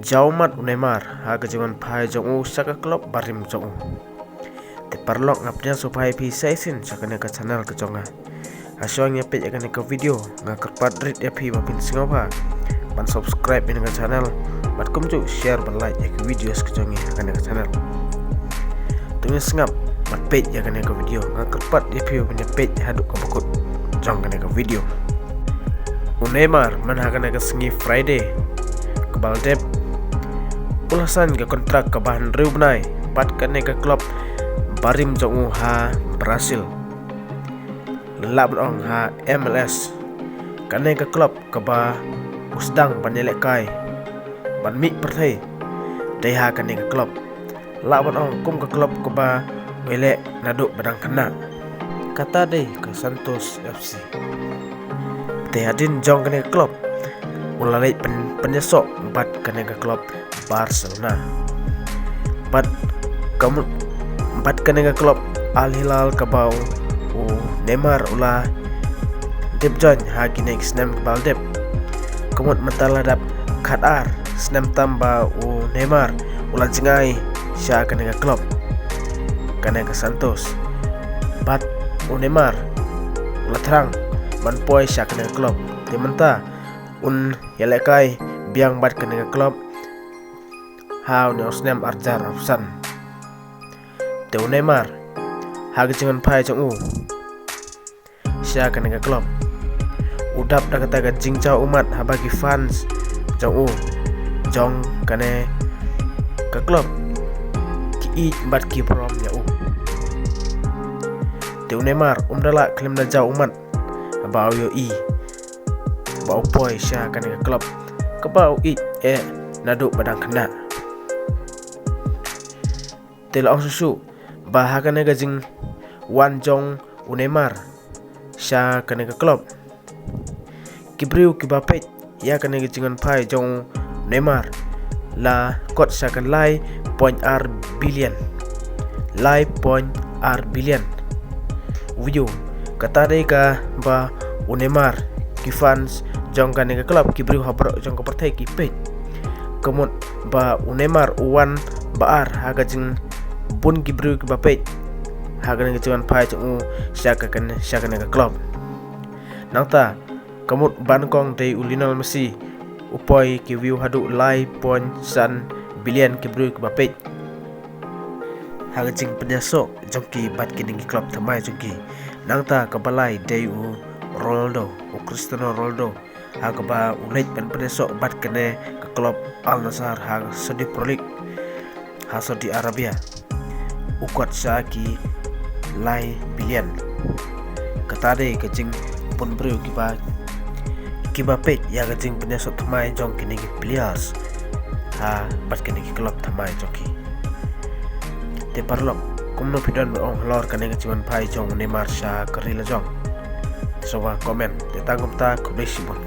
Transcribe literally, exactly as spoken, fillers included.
Jaw ummat u Neymar ha ka jingwan phai jong u sha ka club barim jong u. Te paralok, nga pdiang sngewbha ïa phi sa shisien sha kane ka channel ka jong nga. Ha shuwa ngin ïa peit ïa kane ka video, nga kyrpad rit ïa phi ba phin sngewbha ban subscribe ïa kane ka channel bad kumjuh share bad like ïa ki videos ka jong ngi ha kane ka channel. To ngin sngap bad peit ïa kane ka video, nga kyrpad ïa phi ba phin ïa peit haduh kaba kut jong kane ka video. U Neymar man ha kane ka sngi Friday kaba la dep u la sign ka kontrak kaba hynriew bnai bad kane ka club barim jong u ha Brazil, lah ban ong ha M L S. Kane ka club kaba u sdang ban ïalehkai ban mih pyrthei dei ha kane ka club, lah ban ong kum ka club kaba u ïaleh naduh ba dang khynnah. Kata dei ka Santos F C. Te hadien jong kane ka club u la leit pyn, pynïasoh bad kane ka club Barcelona. Bad ka mut, bad kane ka club Al Hilal kaba u Neymar u la dep join ha kine ki snem kaba la dep. Ka mut mynta la dap khatar snem tam ba u Neymar u la jngai sha kane ka club, kane ka Santos. Bad u Neymar u la thrang ban poi sha kane ka club. Te mynta un ïalehkai biang bad kane ka club ha une u snem arhajar arphew san. Te u Neymar ha ka jingwan phai jong u sha kane ka club u dap da kata ka jingjaw ummat haba ki fans jong u, jong kane ka club ki ïeit bad ki burom ïa u. Te u Neymar um da lah khlem da jaw ummat haba u ïohi ba u poi sha kane ka club kaba u ïeit eh naduh ba dang khynnah. Te la ong shuh shuh ba ha kane ka jingwan jong u Neymar sha kane ka club, ki briew kiba peit ïa kane ka jingwan phai jong u Neymar la kot sha ka lai point ar billion. Lai point ar billion view. Kata dei kaba u Neymar, ki fans jong kane ka club, ki briew ha baroh jong ka pyrthei ki peit. Ka mut ba u Neymar u wan ba ar ha ka jingbun ki briew kiba peit ha kane ka jingwan phai jong u sha ka, sha kane ka club. Nangta ka mut ba nyngkong dei u Lionel Messi, u poi ki view haduh lai point san billion ki briew kiba peit ha ka jingpynïasoh jong ki bad kine ki club thymmai jong ki. Nangta kaba lai dei u Ronaldo, u Cristiano Ronaldo, ha kaba u leit ban pynïasoh bad kane ka club Al Nassr ha Saudi Pro League ha Saudi Arabia. U kot sha ki lai billion. Kata dei ka jingbun briew kiba, kiba peit ïa ka jingpynïasoh thymmai jong kine ki players ha bad kine ki club thymmai jong ki. Te paralok, kumno phi don ban ong halor kane ka jingwan phai jong u Neymar sha ka ri la jong? Sngewbha comment. Te tang kumta, khublei shibun.